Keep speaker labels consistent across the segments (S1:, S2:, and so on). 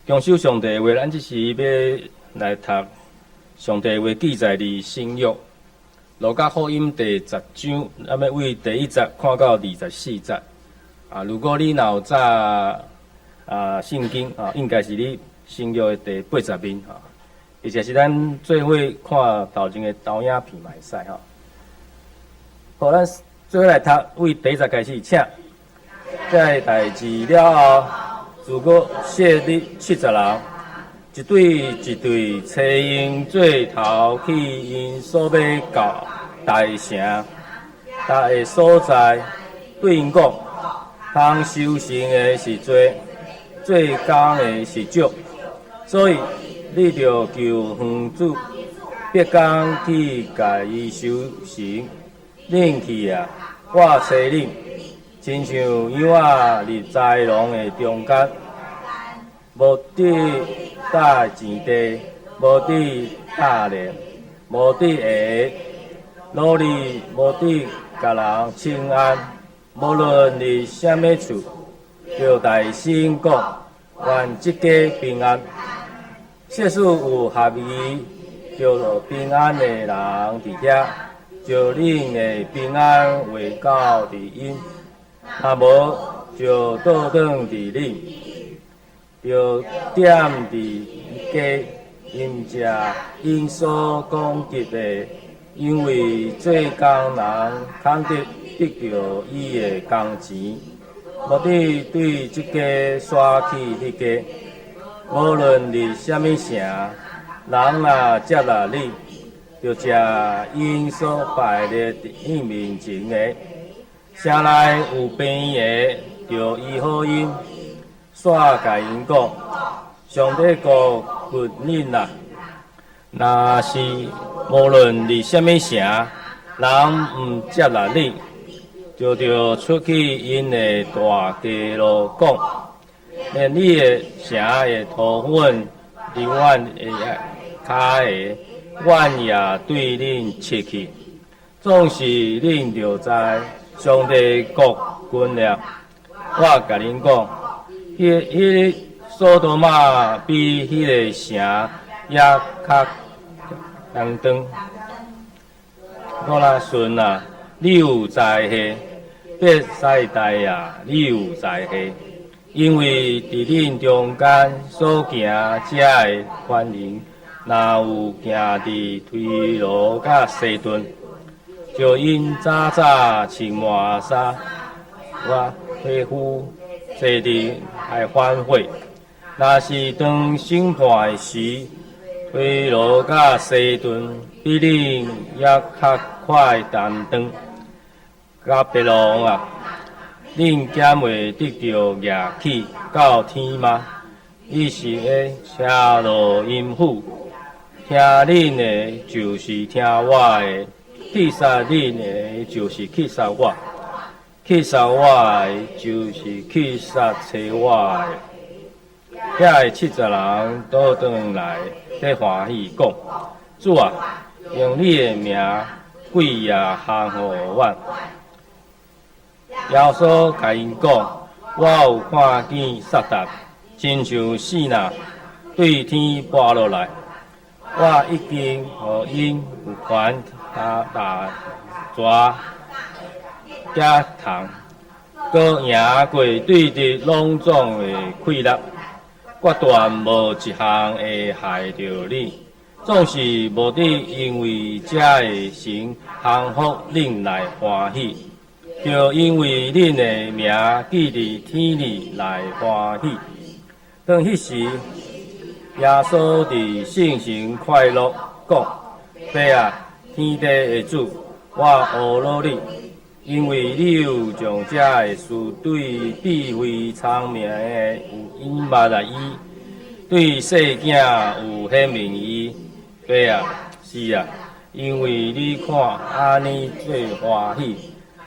S1: 恭守上帝的話，咱這時欲來讀上帝的話記載佇新約路加福音第十章，咱欲對第一節看到24節。啊，如果你若有紮啊聖經啊，應該是你新約的第八十面吼。而且是咱做伙看頭前的投影片嘛會使吼。好，咱做伙來讀，對第一節開始，請。這个代誌了後，自閣設立七十人，一對一對，揣𪜶做頭去𪜶所欲到大城、逐个所在，對𪜶講：通收成的是濟，做工的是少，所以你著求園主派工去共伊收成。恁去啊，我差恁，親像羊仔入豺狼的中間，無得帶錢袋，無得擔籃，無得鞋，路裡無得共人請安。無論佇啥物厝，著大聲講：願這家平安。設使有合宜著平安的人佇遐，就恁的平安回到佇𪜶；若無，就倒轉佇恁，就踮佇家𪜶食𪜶所供給的，因為做工人堪得得著伊的工錢。無得對這家徙去彼家，無論佇啥物城，人若接納你，就食𪜶所擺佇你面前的。城內有病的，就醫好𪜶，煞共𪜶講：上帝國近恁啦。若是無論佇啥物城，人毋接納你，就著出去𪜶的大街路講，連你的城的塗粉佇阮的跤下，阮也對恁拭去。總是恁著知上帝國近了。我共恁講，彼彼所多瑪比彼个城猶較簡單。哥拉汛啊，你有災禍；伯賽大啊，你有災禍。因為佇恁中間所行這个權能，若有行佇推羅佮西頓，就𪜶早早穿麻紗，脫被袱，坐佇來反悔。若是當審判的時，推羅佮西頓比恁猶較快擔當。迦百農啊，恁敢會得著舉起到天嗎？你是會下落陰府。聽恁的，就是聽我的；去殺恁的，就是去殺我；去殺我的，就是去殺差我的。遐个七十人倒轉來，咧歡喜講：主啊，用你的名，鬼也降予阮。耶穌共𪜶講：我有看見撒旦，親像爍爁對天跋落來。我已經予𪜶有權踏蛇、蚱蟲，閣贏過對敵攏總的氣力，決斷無一項會害著你。總是無得因為這个神降服恁來歡喜，著因為恁的名記佇天裡來歡喜。當彼時，耶穌佇聖城快樂，講：爸啊，天地的主，我阿羅你，因為你有將這个事對智慧聰明的有隱瞞來伊，對細囝有顯明伊。爸啊，是啊，因為你看按呢做歡喜，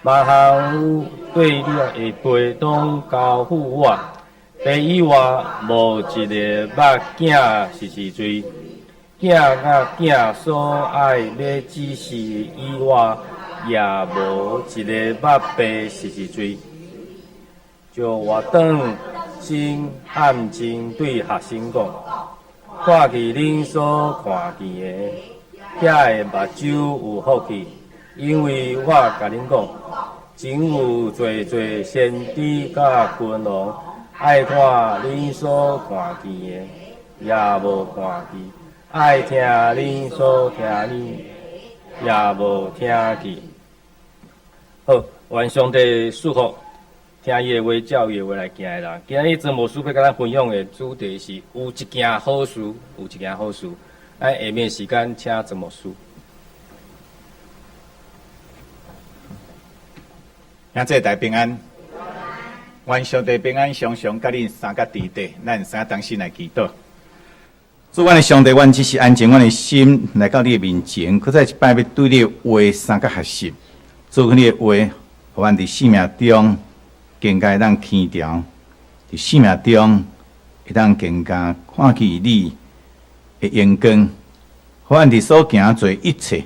S1: 萬項有對你的父攏交付我。爸以外無一个捌囝是是誰，囝佮囝所愛欲指示以外，也無一个捌爸是是誰。就活轉先暗靜對學生講：看去恁所看見的，遐的目睭有福氣，因為我共恁講，曾有濟濟先知佮君王愛看恁所看見的，也無看見；愛聽恁所聽的，也無聽見。好，願上帝賜福，聽伊的話，照伊的話來行的人。今日曾牧師欲佮咱分享的主題是有一件好事，有一件好事。咱下面時間請曾牧師。
S2: 兄弟大家平安，願上帝平安，常常佮恁三佮佇底，咱三同心來祈禱。主，阮的上帝，阮只是安靜阮的心來到你的面前，閣再一擺欲對你的話相佮學習。主，你的話，予阮佇生命中更加會當輕調，佇生命中會當更加看見你的榮光，予阮佇所行做一切，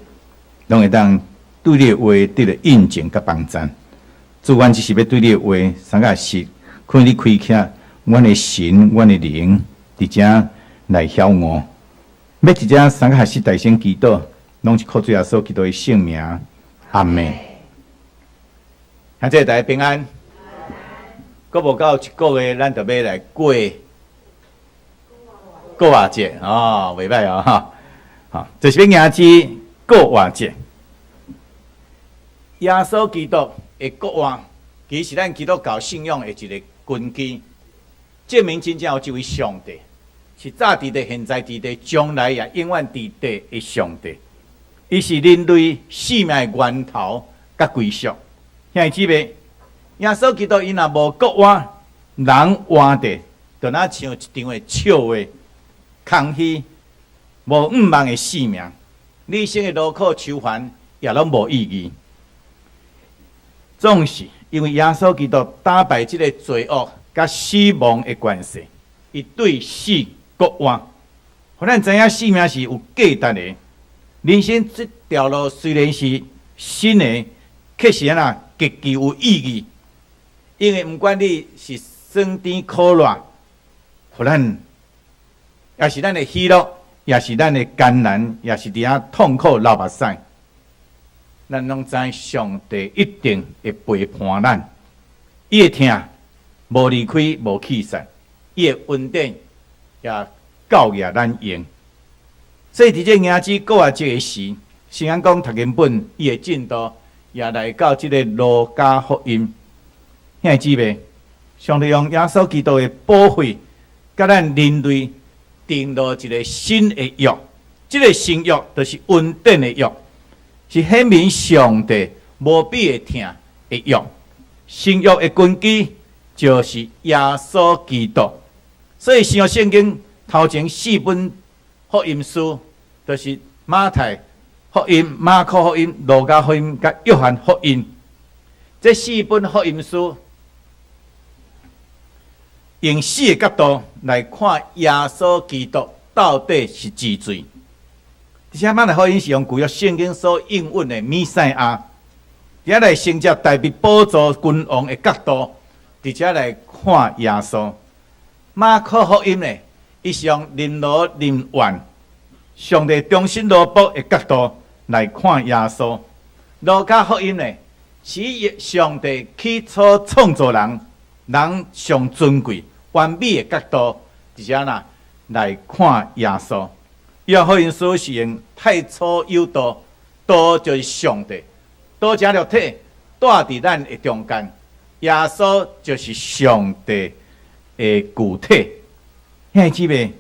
S2: 攏會當對你的話得著印證佮幫贊。主，阮只是欲對你的話相佮學習，看你開啟阮的神、阮的靈，佇遮來曉悟，欲佇遮相佮學習大聲祈禱，攏是靠主耶穌基督的聖名，阿們。兄弟大家平安。閣無夠一個月，咱就欲來過復活節哦，袂䆀哦，哈，好，就是欲迎接復活節。耶穌基督的復活，其實是咱基督教信仰的一個根基，證明真正有這位上帝，是早佇地、現在佇地、將來也永遠佇地的上帝。伊是人類生命的源頭佮歸宿。兄弟姊妹，耶穌基督伊若無復活，人活著就若像一場的笑話，空虛、無向望的生命，你一生的勞苦愁煩也攏無意義。總是因為耶穌基督打敗這個罪惡佮死亡的權勢，伊對死復活，予咱知影生命是有價值的。人生這條路雖然是新的，卻是按怎極其有意義。因為毋管你是酸甜苦辣，予咱，抑是咱的喜樂，抑是咱的艱難，抑是佇遐痛苦流目屎，咱攏知上帝一定會陪伴咱。伊的疼無離開，無棄散，伊的恩典也夠額咱用。所以佇這迎接復活節的時，聖經講讀經本伊的進度也來到這个路加福音。兄弟姊妹，上帝用耶穌基督的寶血，佮咱人類訂落一个新的約。這个新約就是恩典的約，是顯明上帝無比的疼的約。新約的根基就是耶穌基督。所以新約聖經頭前四本福音書，就是馬太福音、馬可福音、路加福音、佮約翰福音。這四本福音書，用四个角度來看耶穌基督到底是幾罪。而且馬太福音是用舊約聖經所應允的彌賽亞，佇遐來承接大衛寶座君王的角度，佇遮來看耶穌。馬可福音呢，伊是用任勞任怨、上帝忠心奴僕的角度來看耶穌。路加福音呢，是上帝起初創造人，人上尊貴、完美的角度，佇遮啦來看耶穌。約翰福音書是用太初有道，道就是上帝，道成肉體，住佇咱的中間。耶穌就是上帝的具體。兄弟姊妹，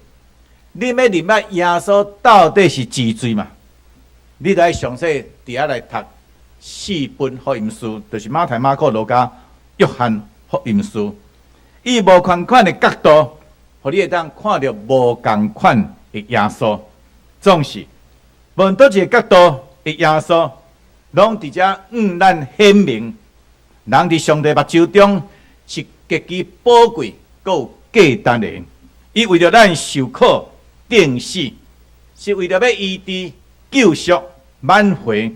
S2: 你欲認捌耶穌到底是幾罪嘛？你著愛詳細佇遐來讀四本福音書，就是馬太、馬可、路加、約翰福音書，以無仝款的角度，予你會當看著無仝款的耶穌。總是，無論佗一个角度的耶穌，攏佇遮向咱顯明，人佇上帝目睭中是極其寶貴、閣有價值的。伊為著咱受苦、釘死，是為著欲醫治、救贖、挽回，予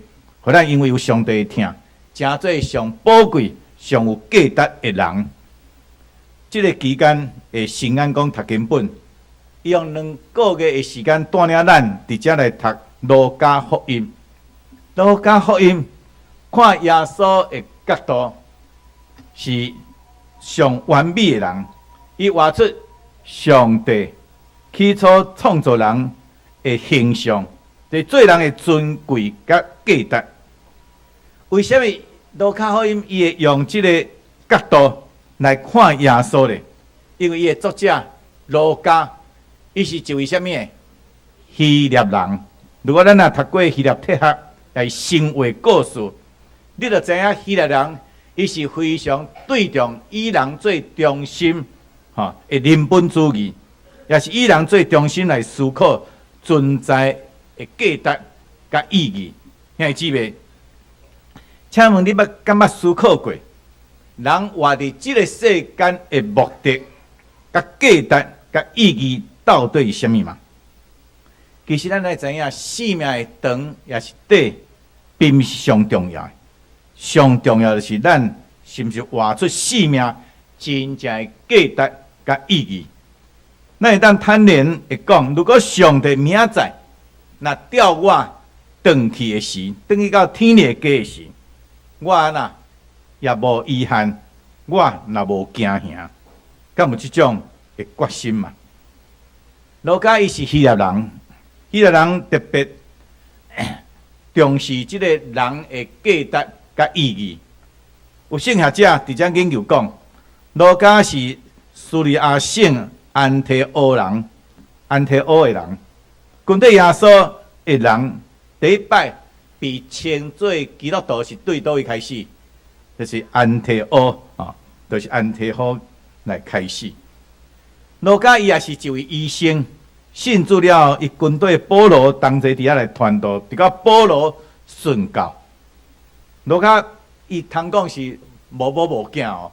S2: 咱因為有上帝的疼，成做上寶貴、上有價值的人。這个期間的新眼光讀經本，伊用2個月的時間帶領咱佇遮來讀路加福音。路加福音看耶穌的角度是上完美的人，伊活出上帝起初創造人的形象，佇做人的尊貴佮價值。為啥物路加福音伊會用這个角度來看耶穌咧？因為伊的作者路加，伊是一位啥物的希臘人。如果咱若讀過希臘哲學，來神話故事，你就知影希臘人伊是非常對重以人做中心，吼的人本主義，也是以人做中心來思考存在的價值佮意義。兄弟姊妹，請問你捌敢捌思考過，人活佇這个世間的目的、佮價值、佮意義到底是啥物嗎？其實咱來知影，生命的長抑是短，並毋是上重要的。上重要的是咱是毋是活出生命真正的價值佮意義。咱會當坦然會講，如果上帝明仔載若調我轉去的時，轉去到天的家的時，我若也無遺憾，我若無驚嚇，敢有這種的決心嘛？路加伊是希臘人，希臘人特別重視這个人的價值佮意義。有聖學者佇遮研究講，路加是敘利亞省安提阿人，安提阿的人，跟隨耶穌的人，第一擺被稱做基督徒是對佗位開始？就是安提阿啊，就是安提阿來開始。路加伊也是一位醫生，信主了後，伊跟綴保羅同齊佇遐來傳道，直到保羅殉教。路加伊通講是無母無囝哦，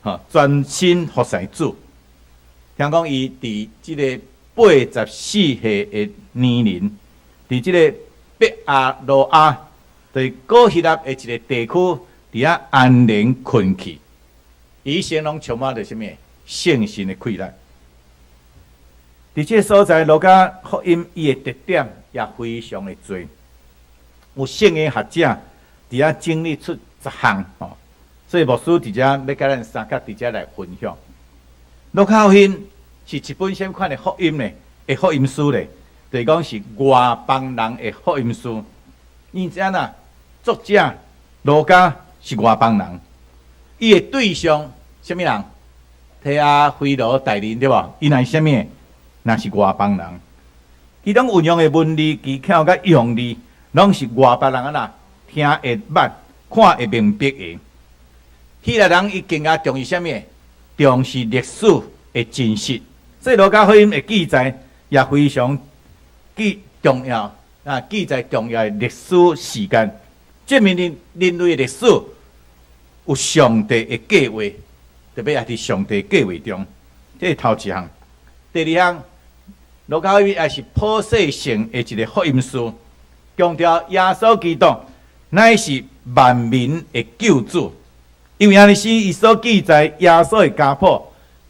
S2: 哈，專心服侍主。聽講伊佇這个84歲的年齡，佇這个伯阿羅亞，佇古希臘的一个地區，佇遐安然睏去。伊一生攏充滿著啥物？聖神的氣力。佇這个所在，路加福音伊的特點也非常的濟。有聖經學者佇遐整理出10項吼，所以牧師佇遮欲共咱相佮佇遮來分享。路加福音是一本啥物款的福音呢？的福音書咧，就是講是外邦人的福音書。你知影啦？作者路加是外邦人，伊的對象啥物人？提阿非羅大人對無？伊若是啥物？若是外邦人。其中運用的文字技巧佮用字，攏是外邦人按怎聽會捌、看會明白的。希臘人伊更加重視啥物？重視歷史的真實。所以路加福音的記載也非常記重要啊！記載重要的歷史時間，證明人人類的歷史有上帝的計劃，特別也佇上帝計劃中。這是頭一項。第二項，路加福音也是普世性的一个福音書，強調耶穌基督乃是萬民的救主。因為按呢時，伊所記載耶穌的家譜，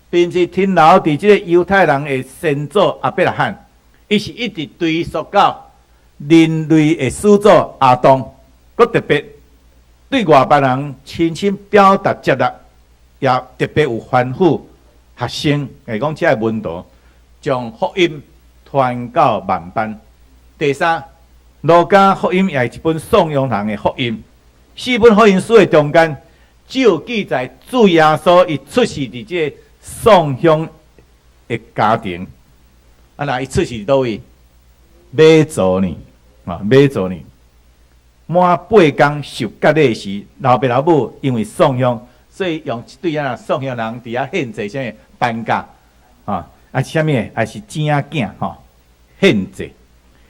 S2: 並毋是停留佇這個猶太人的先祖亞伯拉罕，伊是一直追溯到人類的始祖亞當，閣特別對外邦人深深表達接納，也特別有吩咐學生，會講這个門徒將福音傳到萬邦。第三，路加福音也是一本頌揚人的福音，四本福音書的中間，只有記載主耶穌伊出世佇這個宋鄉的家庭。啊，若伊出世佇佗位？馬槽呢？啊，馬槽呢？滿8工受割禮時，老爸老母因為宋鄉，所以用一對按怎宋鄉人佇遐獻祭啥物斑鴿啊，啊是啥物？還是井仔囝吼獻祭。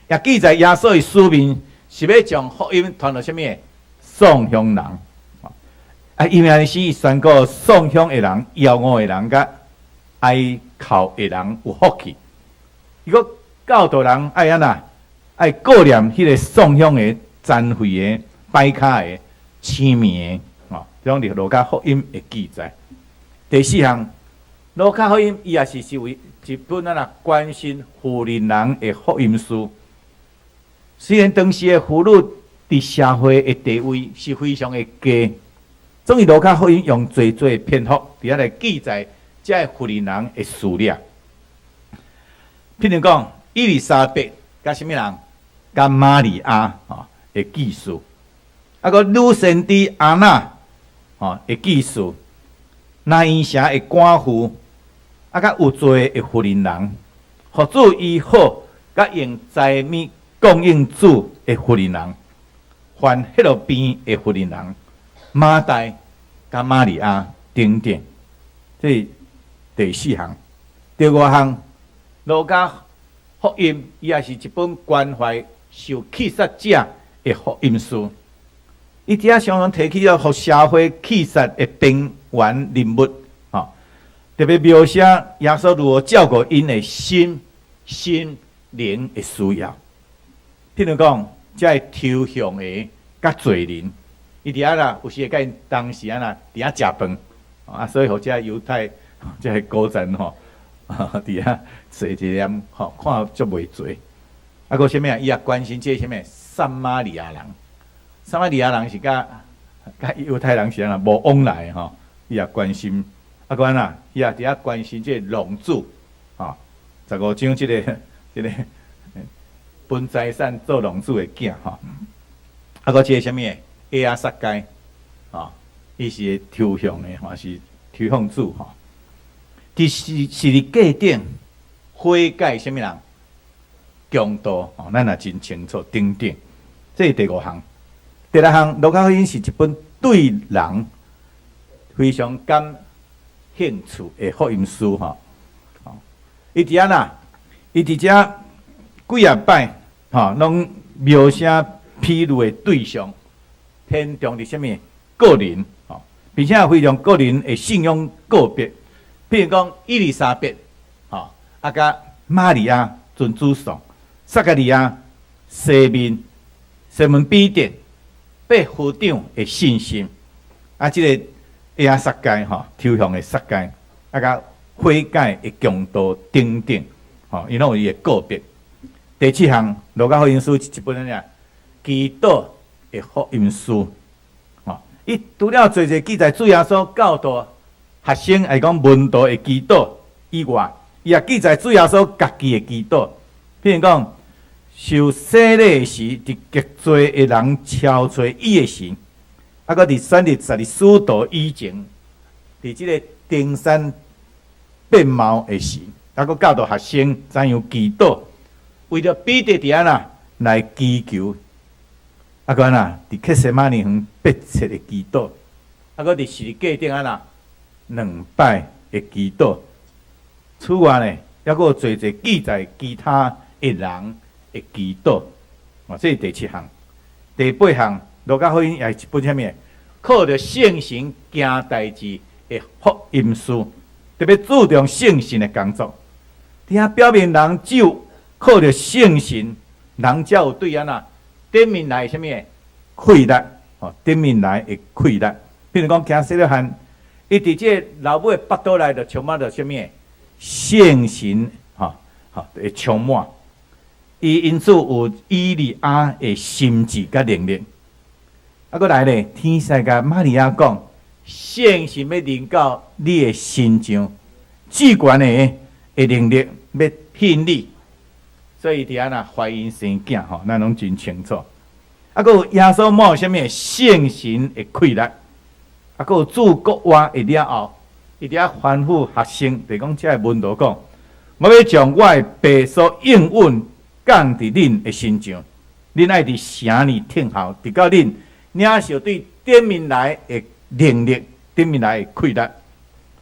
S2: 也記載耶穌的使命是欲將福音傳予啥物？宋鄉人。啊，因為按呢時，伊宣告宋鄉的人、枵餓的人、佮哀哭的人有福氣。伊閣教導人愛按怎？愛顧念彼个宋鄉的殘廢的、歹跤的、青盲的，吼，這種佇路加福音的記載。第四項，路加福音伊也是是為一本咱啊關心婦人人的福音書。雖然當時的婦女佇社會的地位是非常的低，總是路加福音用濟濟的篇幅佇遐來記載這个婦人人的事跡。譬如講，伊麗莎白佮啥物人？佮瑪利亞吼的記事，啊閣女先知亞娜吼的記事，拿因城的寡婦，啊佮有罪的婦人人，予主醫好，佮用財物供應主的婦人人，患血漏病的婦人人，馬大佮瑪利亞等等，這是第四項。第五項，路加福音伊也是一本關懷受棄殺者的福音書。伊佇遐常常提起了予社會棄殺的邊緣人物，吼，特別描寫耶穌如何照顧𪜶的心、身、靈的需要。譬如講，這个抽象的佮罪人，伊佇遐啦，有時會佮𪜶同時啊啦，佇遐食飯，啊，所以予這猶太這个高層吼，佇遐坐一點吼，看足袂濟。啊，閣啥物啊？伊也關心這个啥物撒瑪利亞人。撒瑪利亞人是佮佮猶太人是按怎無往來吼，伊也關心。啊，閣按怎？伊也佇遐關心這個浪子，吼，15章這個分財產做浪子的囝吼。啊，閣這個啥物？亞啊撒該，吼，伊是會抽象的，嘛是抽象主吼。佇十字架頂悔改啥物人？強盜吼，咱也真清楚等等。這是第五項。第六項，路加福音是一本對人非常感興趣的福音書吼。伊佇按怎？伊佇遮幾仔擺吼，攏描寫比喻的對象，偏重佇啥物？個人吼，並且非常個人的信仰個別。譬如講，伊麗莎白吼，啊，佮瑪利亞尊主頌，撒迦利亞西面，西門彼得百夫長的信心，啊，這个亞撒該吼，抽象的撒該，啊，佮悔改的強盜等等，吼，伊攏有伊的個別。第七項，路加福音書是一本啥？祈禱的福音書，吼，伊除了濟濟記載主耶穌教導學生，抑是講門徒的祈禱以外，伊也記載主耶穌家己的祈禱。譬如講，受洗禮時，佇極濟的人敲揣伊的時，啊，閣佇選立12使徒以前，佇這个登山變貌的時，啊，閣教導學生怎樣祈禱，為著彼得佇按怎來祈求，啊，閣按怎佇客西馬尼園迫切的祈禱，啊，閣佇十字架頂按怎兩擺的祈禱。此外呢，抑閣有濟濟記載其他的人的祈禱，哦，這是第七項。第八項，路加福音也是一本啥物？靠著聖神行代誌的福音書，特別注重聖神的工作。佇遐表明人只有靠著聖神，人才有對按怎頂面來啥物的氣力，吼，頂面來的氣力。譬如講，行洗約翰，伊佇這個老母的腹肚內就充滿著啥物？聖神，吼吼會充滿。伊因此有以利亞的心志佮能力。啊，閣來咧，天使共瑪利亞講，聖神欲臨到你的身上，至懸的的能力欲庇你，所以佇按怎懷孕生囝吼，咱攏真清楚。啊，閣有耶穌滿有啥物聖神的氣力，啊，閣有駐國外的了後，伊佇遐吩咐學生，就是講這个門徒講，我欲將我的爸所應允降佇恁的身上，恁愛佇城裡等候，直到恁領受對頂面來的能力，頂面來的氣力。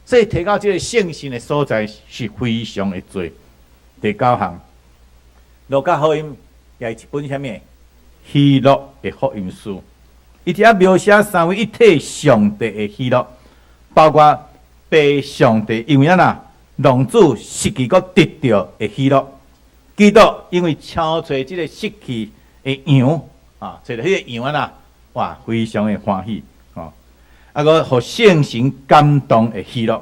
S2: 所以提到這个聖神的所在是非常的濟。第九項，路加福音也是一本啥物喜樂的福音書，伊佇遐描寫三位一體上帝的喜樂，包括爸上帝因為按怎浪子失去閣得著的喜樂，基督因為敲揣這个失去的羊啊，揣著彼个羊按怎，哇，非常的歡喜，吼！啊，閣予聖神感動的喜樂，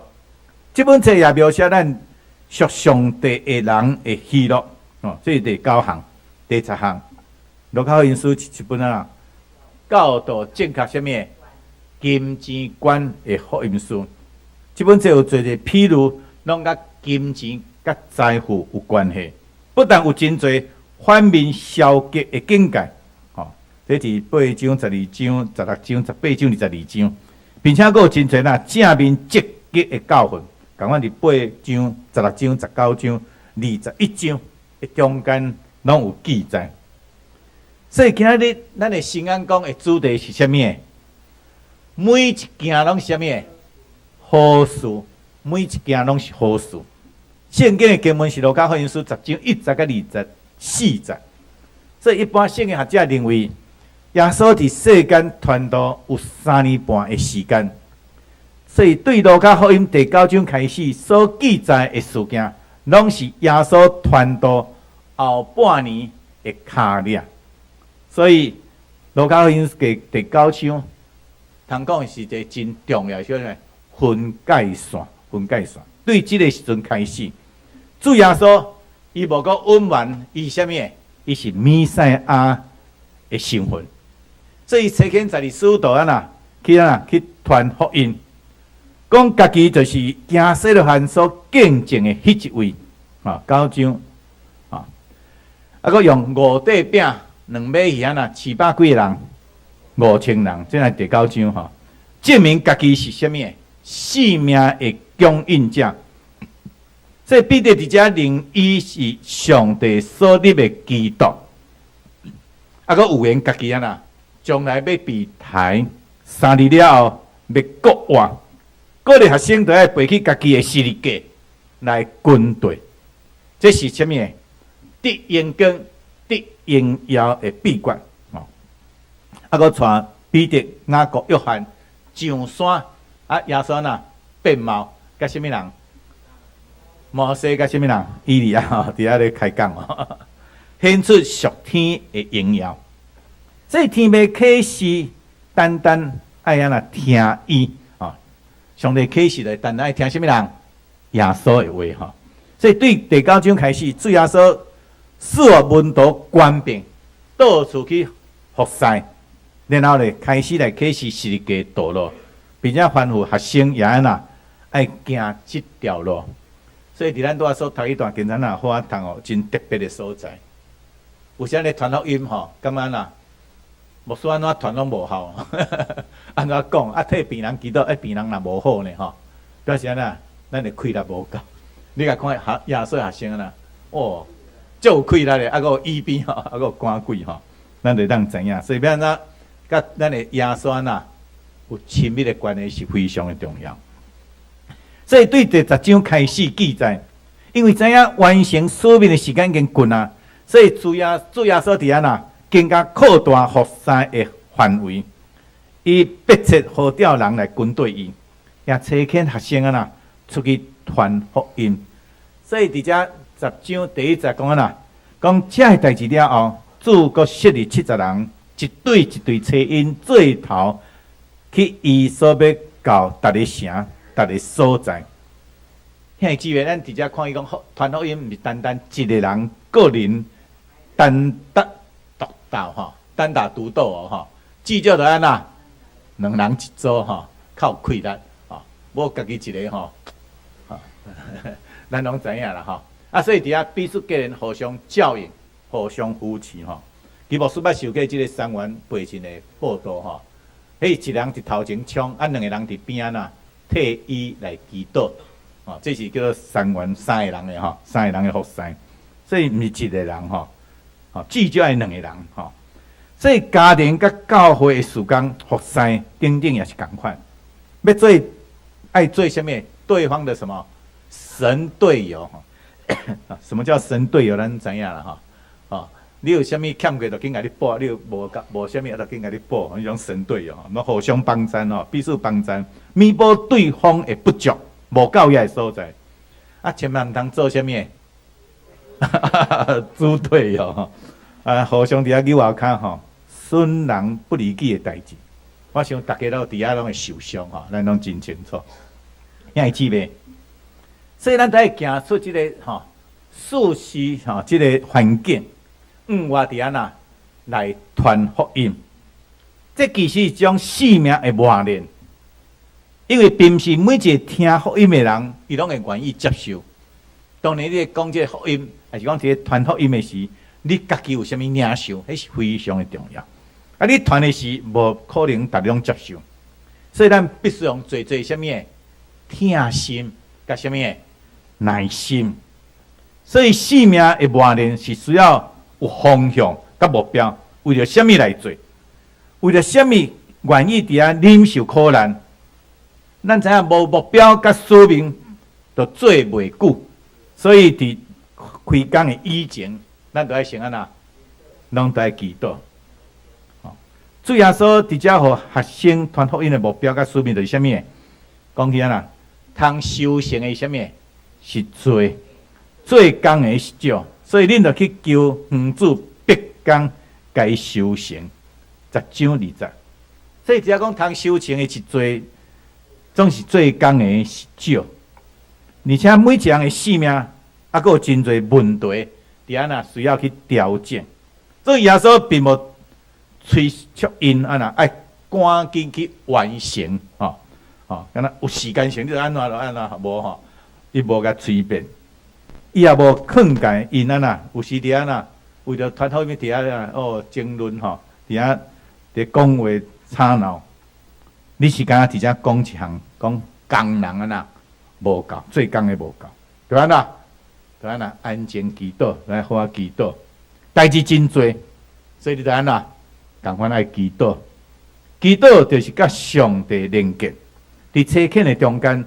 S2: 這本冊也描寫咱屬上帝的人的喜樂。哦，這是第九項、第十項。路加福音書是一本啊，教導正確啥物金錢觀的福音書。這本冊有濟個譬喻，攏佮金錢佮財富有關係。不但有真濟反面消極的警戒，吼，這是八章、十二章、十六章、十八章、二十二章，並且閣有真濟啦正面積極的教訓，仝款佇八章、十六章、十九章、二十一章的中間攏有記載。所以今仔日咱的新安講的主題是啥物？每一件攏是啥物？好事，每一件攏是好事。聖經的經文是路加福音書十章一節佮二十四節。所以一般聖經學者認為，耶穌佇世間傳道有三年半的時間。所以對路加福音第九章開始所記載的事件，攏是耶穌傳道後半年的跤跡。所以路加福音第九章，通講是一個真重要的啥物分界線，分界線。對這個時陣開始，主耶穌伊無閣隱瞞伊是啥物？伊是彌賽亞的身份。所以差遣十二使徒按怎去按怎去傳福音，講家己就是經洗約翰所見證的彼一位啊，九章啊，啊，閣用五塊餅兩尾魚按怎飼飽幾个人？5000人，這係第九章吼，證明家己是啥物？性命的供應者。所以彼得佇遮認伊是上帝所立的基督，啊，閣預言家己按怎，將來欲被刣，3日了後欲復活，鼓勵學生都愛背起家己的十字架來跟隨。這是啥物？得榮光、得榮耀的秘訣。哦，啊，閣帶彼得、雅各、約翰上山，啊，耶穌若變貌，佮啥物人？摩西佮啥物人？以利亞吼，佇遐咧開講哦，顯出屬天的榮耀。所以天父啟示，單單愛按怎聽伊哦。上帝啟示咧，單單愛聽啥物人？耶穌的話吼。所以對第九章開始，主耶穌賜予門徒權柄，到處去服侍，然後咧開始來啟示十字架道路，並且吩咐學生也按怎愛行這條路。所以佇咱拄仔所讀彼段經文啊，好啊讀哦，真特別的所在。有時咧傳福音吼，感覺若牧師按怎傳攏無效，按怎講啊？替病人祈禱，欸，病人若無好呢吼，表示按怎？咱的氣力無夠。你共看學耶穌學生按怎？哦，足有氣力的，啊，閣有醫病吼，啊，閣有趕鬼吼，咱就當知影。所以欲按怎佮咱的耶穌按怎有親密的關係是非常的重要。所以對第十章開始記載，因為知影完成使命的時間已經近啊，所以主耶穌佇按怎更加擴大服侍的範圍，伊迫切呼召人來跟隨伊，也差遣學生按怎出去傳福音。所以佇遮十章第一節講按怎，講這个代誌了後，主閣設立七十人，一對一對差𪜶做頭去伊所欲到逐个城、逐个所在。兄弟姊妹，咱佇遮看伊講傳福音，毋是單單一個人個人單打獨鬥吼，單打獨鬥哦吼，至少著按怎兩人一組吼，較有氣力吼，無家己一個吼，咱攏知影啦吼。啊，所以佇遐彼此個人互相照應、互相扶持吼。其牧師捌受過這个三元培訓的報道吼，彼一人佇頭前衝，啊，兩个人佇邊仔替伊來祈禱，吼，這是叫做三元三個人的吼，三個人的服侍，所以毋是一個人吼，吼，至少愛兩個人吼。所以家庭佮教會的事工服侍等等也是仝款，欲做愛做啥物？對方的什麼神隊友？什麼叫神隊友？咱知影啦吼，哦，你有啥物欠過，就緊共你補；你有無無啥物，就緊共你補。彼種神隊友，毋互相幫贊吼，彼此幫贊，彌補對方的不足，無夠遐的所在。啊，千萬毋通做啥物？豬隊友吼，啊，互相佇遐扭外跤吼，損人不利己的代誌。我想逐家攏佇遐攏會受傷吼，咱攏真清楚。兄弟姊妹，所以咱著愛行出這个吼舒適吼這个環境，向外佇按怎來傳福音。這其實是一種生命的磨練，因為並毋是每一个聽福音的人，伊攏會願意接受。當然，你講這个福音，抑是講這个傳福音的時，你家己有啥物領受，彼是非常的重要。啊，你傳的時，無可能逐家攏接受，所以咱必須用濟濟啥物的疼心，佮啥物的耐心。所以生命的磨練是需要有方向佮目標，為著啥物來做？為著啥物願意佇遐忍受苦難？咱知影無目標佮使命，就做袂久。所以佇開工的以前，咱著愛先按怎？攏著愛祈禱。主耶穌佇遮予學生傳福音的目標佮使命就是啥物？講起按怎？通收成的是啥物？是濟，做工的是少，所以恁著去求園主派工共伊收成。10章2節。所以只要講通收成的是濟，總是做工的是少。而且每一個人的生命，猶閣有真濟問題，佇按怎需要去調整。所以耶穌並無催促𪜶按怎愛趕緊去完成，吼吼，敢若有時間性，你就按怎就按怎，無吼，伊無共催逼，伊也無勸誡𪜶按怎，有時佇按怎，為著傳福音佇遐哦爭論吼，佇遐佇講話吵鬧，你是敢若佇遮講一項，講工人按怎無夠，做工的無夠，著按怎？著按怎？安靜祈禱，來好好祈禱，代誌真濟，所以你著按怎？仝款愛祈禱，祈禱就是佮上帝連結。佇差遣的中間，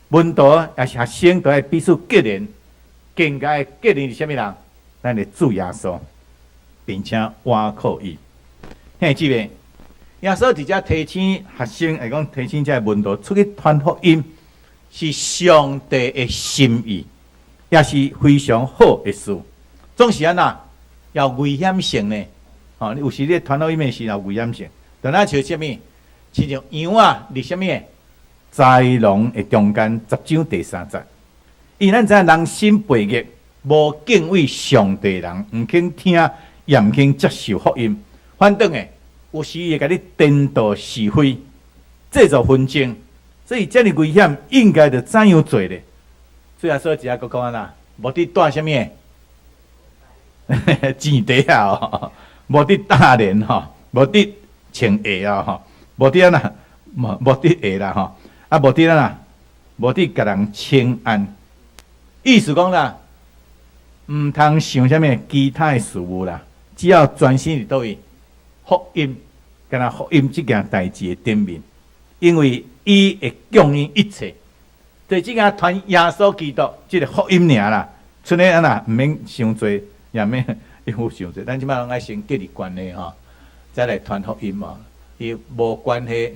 S2: 門徒抑是學生都愛彼此結連，更加的結連是啥物人？咱的主耶穌，並且倚靠伊。兄弟姊妹，耶穌佇遮提醒學生，會講提醒這个門徒出去傳福音，是上帝的心意，也是非常好的事。總是按怎，有危險性呢？吼，你有時你傳福音的時有危險性，就若像啥物，親像羊仔佇啥物豺狼的中間，10章第3節。因為咱知影人心悖逆，無敬畏上帝人，毋肯聽，也毋肯接受福音。反轉的，有時會共你顛倒是非，製造紛爭。所以遮爾危險，應該著怎樣做咧？主耶穌一下閣講按怎？無得帶啥物？錢袋仔哦，無得擔鐮吼，無得穿鞋啊吼，無得按怎？無無得鞋啦吼，啊無得按怎？無得共人請安。意思講啦，毋通想啥物其他的事物啦，只要專心佇佗位福音，敢若福音這件代誌的頂面，因為伊會供應一切。所以這件傳耶穌基督這个福音爾啦，賰咧按怎毋免傷濟，也免應付傷濟。咱這擺攏愛先建立關係吼，再來傳福音嘛。伊無關係，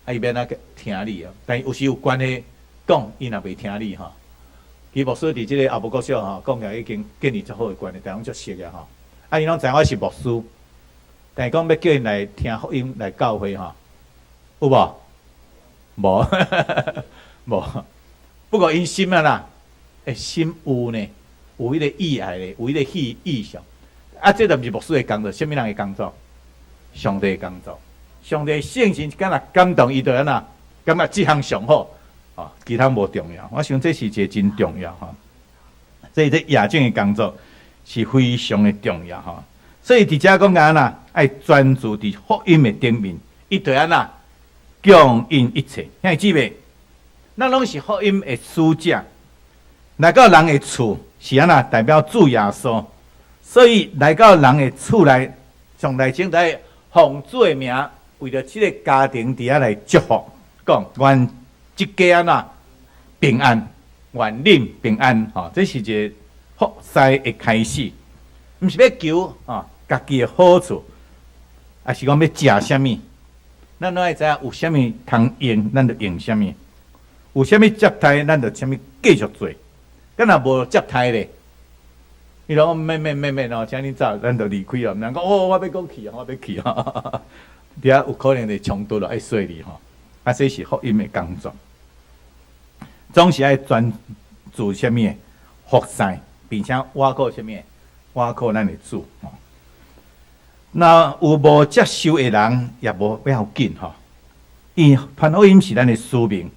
S2: 啊伊欲按怎聽你啊？但有時有關係，講伊若袂聽你吼。其實牧師佇這个後埔國小吼，講起來已經建立足好的關係，逐家攏足熟的吼。啊，𪜶攏知影我是牧師，但是講欲叫𪜶來聽福音來教會吼，有無？無，無。不過𪜶心按怎，欸，心有呢，有彼个意愛咧，有彼個意意向。啊，這就毋是牧師的工作，啥物人的工作？上帝的工作。上帝聖神敢若感動伊，就按怎？感覺這項上好，哦，其他無重要。我想這是一个真重要吼。所以這夜間的工作是非常的重要吼。所以佇遮講按怎？愛專注佇福音的頂面，伊就按怎？供應一切。兄弟姊妹，咱攏是福音的使者，來到人的厝是按怎？代表主耶穌，所以來到人的厝內，上來前愛奉主的名，為著這个家庭佇遐來祝福，講願這家按怎平安，願恁平安，吼，這是一个服侍的開始，毋是欲求吼家己的好處，抑是講欲食啥物？咱攏愛知影有啥物通用，咱就用啥物；有啥物接待，咱就啥物繼續做。敢若無接待咧，伊講免免免免哦，請恁走，咱就離開哦。毋通講哦，我欲閣去啊，我欲去啊，佇遐有可能會衝突咯，愛說你吼。啊，這是福音的工作，總是愛專做啥物服侍，並且倚靠啥物？倚靠咱的主。若有無接受的人，也無要緊吼。因為傳福音是咱的使命，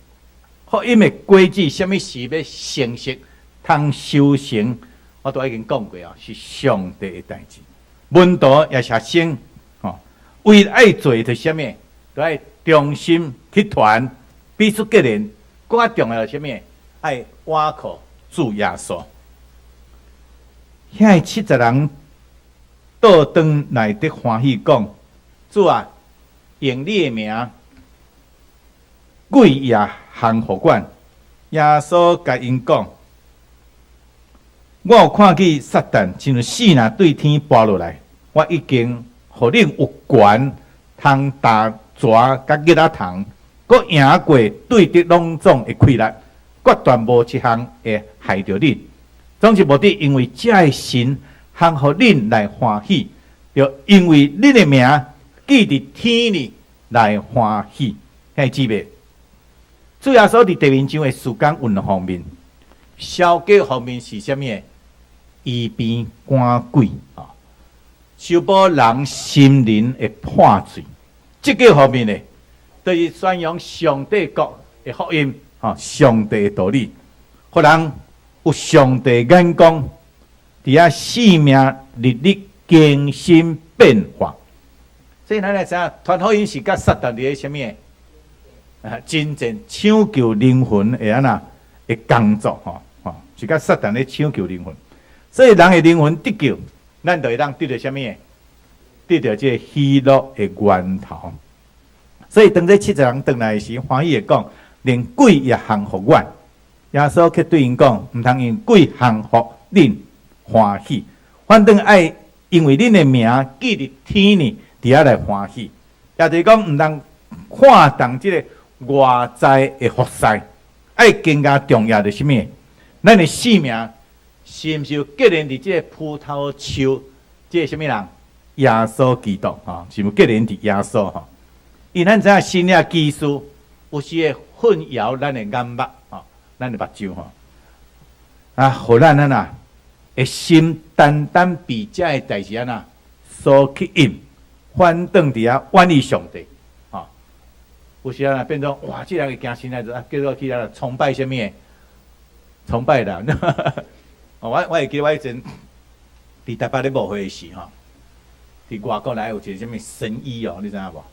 S2: 福音的果子，啥物時欲成熟，通收成，我都已經講過哦，是上帝的代誌。門徒也是學生，吼，唯一愛做的就是啥物？都愛忠心去傳，彼此結連。閣較重要是啥物？愛倚靠主耶穌。遐70人倒轉來得歡喜講：主啊，用你的名，鬼也降服阮。耶穌共𪜶講：我有看見撒旦親像爍爁對天跋落來，我已經予恁有權通踏蛇佮蠍仔蟲，閣贏過對敵攏總的氣力，決斷無一項會害著恁。總是目的，因為這个神通予恁來歡喜，著因為恁的名記佇天裡來歡喜。兄弟姊妹，主耶穌佇地面上的時間有兩方面，消極方面是啥物？醫病趕鬼啊，修補人心靈的破碎。積極方面呢，就是宣揚上帝國的福音，吼，上帝的道理，予人有上帝眼光，佇遐生命日日更新變化。所以咱來知影，傳福音是佮撒旦佇咧啥物？啊，真正搶救靈魂的按怎的工作，吼吼，是佮撒旦咧搶救靈魂。所以人的靈魂得救，咱就會當得著啥物？得著這個喜樂的源頭。所以當這70人轉來時，歡喜的講，連鬼也降服阮。耶穌卻對𪜶講，毋通因鬼降服恁歡喜，反轉愛因為恁的名記佇天裡，佇遐來歡喜。也就是講，毋通看重這個外在的服侍，愛更加重要的是啥物？咱的生命是毋是有結連佇這個葡萄樹？這個啥物人？耶穌基督吼，是毋是結連佇耶穌吼？因為咱知影神蹟奇事有時會混淆咱的眼目吼，咱的目睭吼，啊，予咱按怎的心單單被這个代誌按怎所吸引，反轉佇遐遠離上帝，吼。有時啊變做哇，這個人會行神蹟，啊，結果去啊崇拜啥物？崇拜人。我會記得我以前佇台北咧牧會時吼，佇外國來有一個啥物神醫哦，你知影無？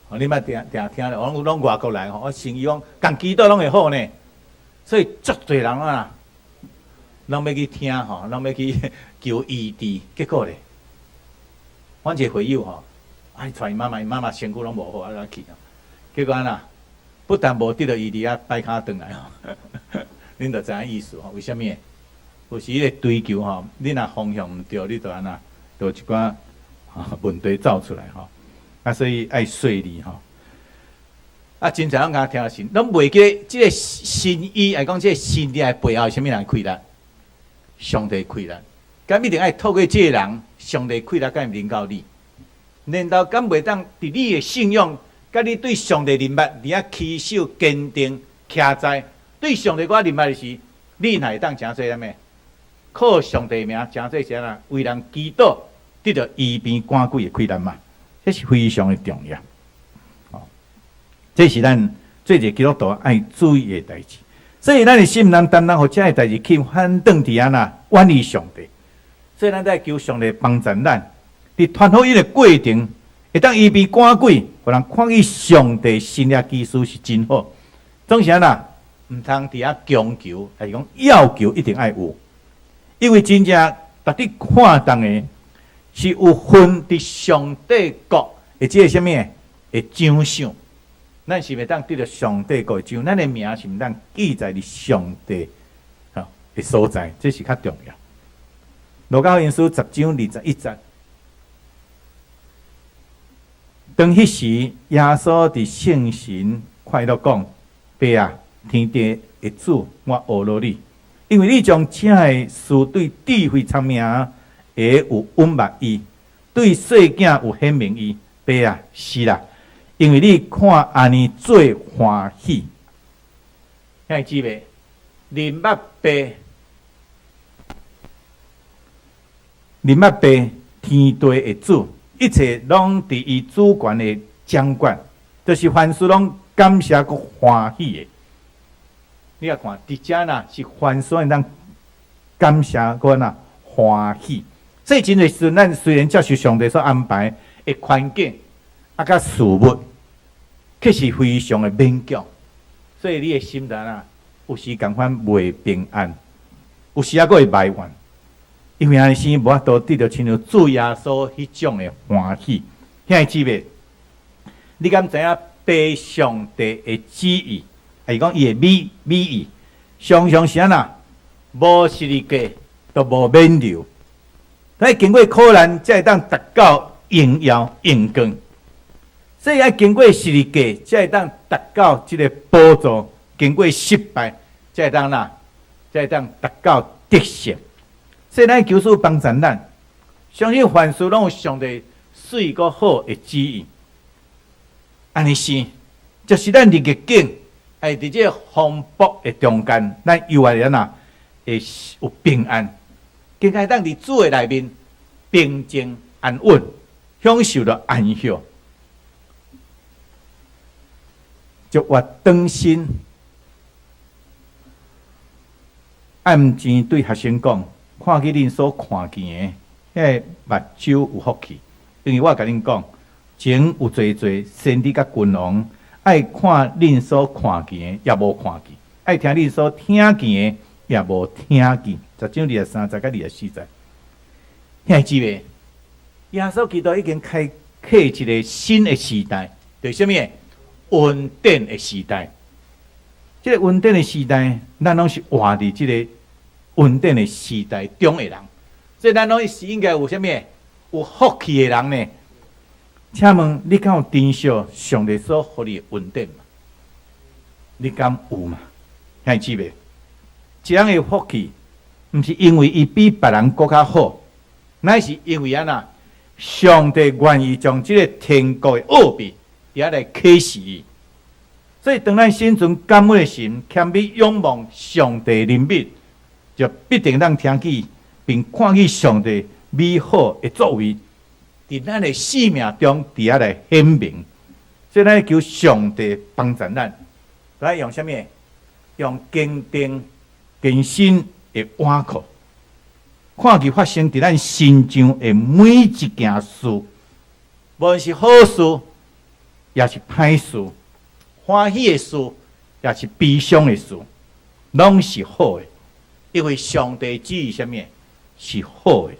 S2: 哦，你捌定定聽咧，攏攏外國來吼，我神醫講共祈禱攏會好呢，所以足濟人啊，攏欲去聽吼，攏欲去求醫治，結果咧，阮一個會友吼，啊，伊帶伊媽媽，伊媽媽身軀攏無好，啊，去，結果按怎？不但無得著醫治，啊，擺跤轉來吼，恁就知影意思吼，為啥物？有時彼個追求吼，你若方向毋對，你就按怎，就有一寡問題走出來吼。啊，所以愛細膩吼。啊，真濟人共聽信，攏袂記得這個神醫，來講這個神蹟的背後是啥物人氣力？上帝氣力。敢一定愛透過這個人，上帝氣力敢會臨到你？難道敢袂當佇你的信仰，佮你對上帝認捌，佇遐持守堅定徛在對上帝閣較認捌的時，你若會當成做啥物？靠上帝名，成做啥啦？為人祈禱，得著醫病趕鬼的氣力嘛？這是非常的重要。哦，這是咱做一個基督徒愛注意的代誌。所以，咱的心毋通單單予這个代誌去反轉佇按怎遠離上帝。所以，咱愛求上帝幫助咱，佇傳福音的過程，會當醫病趕鬼，予人看見上帝神蹟奇事是真好。總是按怎，毋通佇遐強求，還是講要求一定愛有。因為真正值得看重的，是有份佇上帝國的這個啥物的獎賞。咱是會當得著上帝國的獎，咱的名是毋當記載佇上帝吼的所在，這是較重要。路加福音書10章21節，當彼時，耶穌佇聖神快樂講：爸啊，天地的主，我阿羅你，因為你將這个事對智慧聰明的有隱瞞伊，對細囝有顯明伊。爸啊，是啦，因為你看按呢做歡喜。兄弟姊妹，認捌父，認捌父天地的主，一切攏佇伊主權的掌管，就是凡事攏感謝閣歡喜的。你來看，佇遮啦是凡事會當感謝閣按怎歡喜。所以真濟時陣，咱雖然接受上帝所安排的環境，啊，佮事物，卻是非常的勉強。所以你的心內啊，有時仝款袂平安，有時猶閣會埋怨，因為按呢時無法度得著親像主耶穌彼種的歡喜。兄弟姊妹，你敢知影父上帝的旨意，抑是講伊的美意，常常是按怎？無十字架，就無免流。愛經過苦難，才會當達到榮耀榮光。所以愛經過十字架，才會當達到這个寶座；經過失敗，才會當哪？才會當達到得勝。所以咱求主幫助咱，相信凡事攏有上帝媠閣好的旨意。按呢是，就是咱佇逆境，愛佇這个風暴的中間，咱猶會按怎會有平安，更加會當佇主的內面平靜安穩，享受著安息。就活當心，暗前對學生講：看見恁所看見的，彼个目睭有福氣，因為我共恁講，前有濟濟先知佮君王，愛看恁所看見的，也無看見；愛聽恁所聽見的，也無聽見。十章二十三節佮二十四節，兄弟姊妹，耶穌基督已經開啟一个新的時代，就是啥物？恩典的時代。這个恩典的時代，咱攏是活佇這个恩典的時代中的人，所以咱攏是應該有啥物？有福氣的人呢？請問你敢有珍惜上帝所予你的恩典嗎？你敢有嗎？兄弟姊妹，一人的福氣，毋是因為伊比別人閣較好，乃是因為按怎？上帝願意將這个天國的奧秘佇遐來啟示伊。所以，當咱心存感恩的心，謙卑仰望上帝憐憫，就必定當聽見並看見上帝美好的作為，佇咱的生命中佇遐來顯明。所以，咱求上帝幫助咱，來用啥物？用堅定、堅心的倚靠，看見發生佇咱身上的每一件事，無論是好事，抑是歹事。歡喜的事，抑是悲傷的事，攏是好的，因為上帝旨意啥物是好的。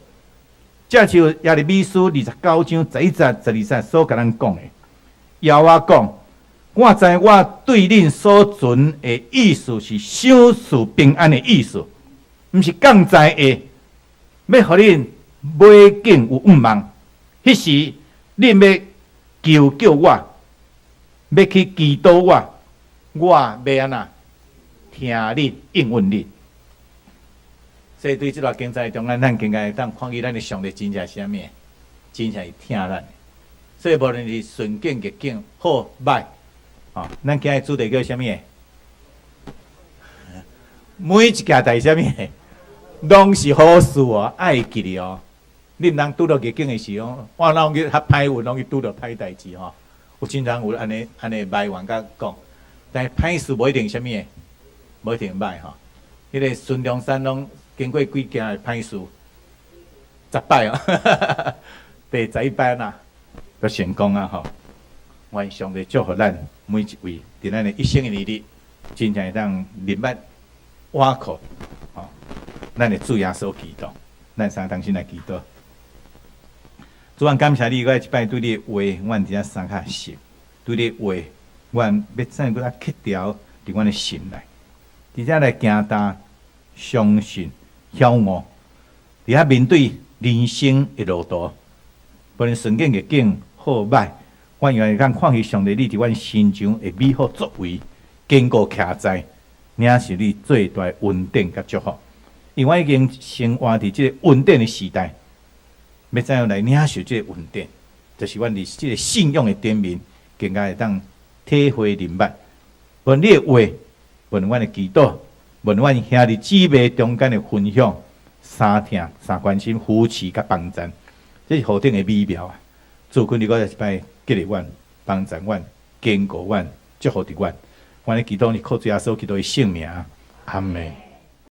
S2: 這就耶利米書二十九章十一節、十二節所共咱講的。耶和華講：我知我對恁所存的意思是賞賜平安的意思，毋是降災的，欲予恁尾景有向望。彼時恁欲求叫我，欲去祈禱我，我欲按怎聽恁應允恁。所以對這段經節中間，咱更加會當看見咱的上帝真正是啥物，真正是疼咱的。所以無論是順境逆境，好歹，吼，咱今日主題叫啥物？每一件代志啥物，攏是好事哦，愛記得哦。你毋通拄著逆境的時候，我攏去較歹運，攏去拄著歹代誌吼。有真濟人有按呢按呢埋怨佮講，但是歹事無一定啥物的，無一定歹吼。彼个孫中山攏經過幾件的歹事，十擺哦，第十一擺啦，就成功啊吼。願上帝祝福咱每一位，佇咱的一生的年日，真正會當認捌倚靠吼，咱的主耶穌基督，咱三同心來祈禱。主啊，感謝你，閣一擺對你的話，阮佇遮相較熟。對你的話，阮欲怎閣較刻牢佇阮的心內，佇遮來行踏，相信曉悟，佇遐面對人生的路途，無論順境逆境好歹，阮願意通看見上帝你佇阮身上的美好作為，堅固徛在，領受你最大的恩典佮祝福。因為阮已經生活佇這个恩典的時代。欲怎樣來領受這个恩典？就是阮佇這个信仰的頂面，更加會當體會明白。無論你的話，無論阮的祈禱，問阮兄弟姊妹中間的分享、相疼、相關心、扶持佮幫贊，這是何等的美妙啊！主懇你閣再一擺激勵阮、幫贊阮、堅固阮、祝福著阮。阮的祈禱是靠主耶穌基督的聖名，阿門。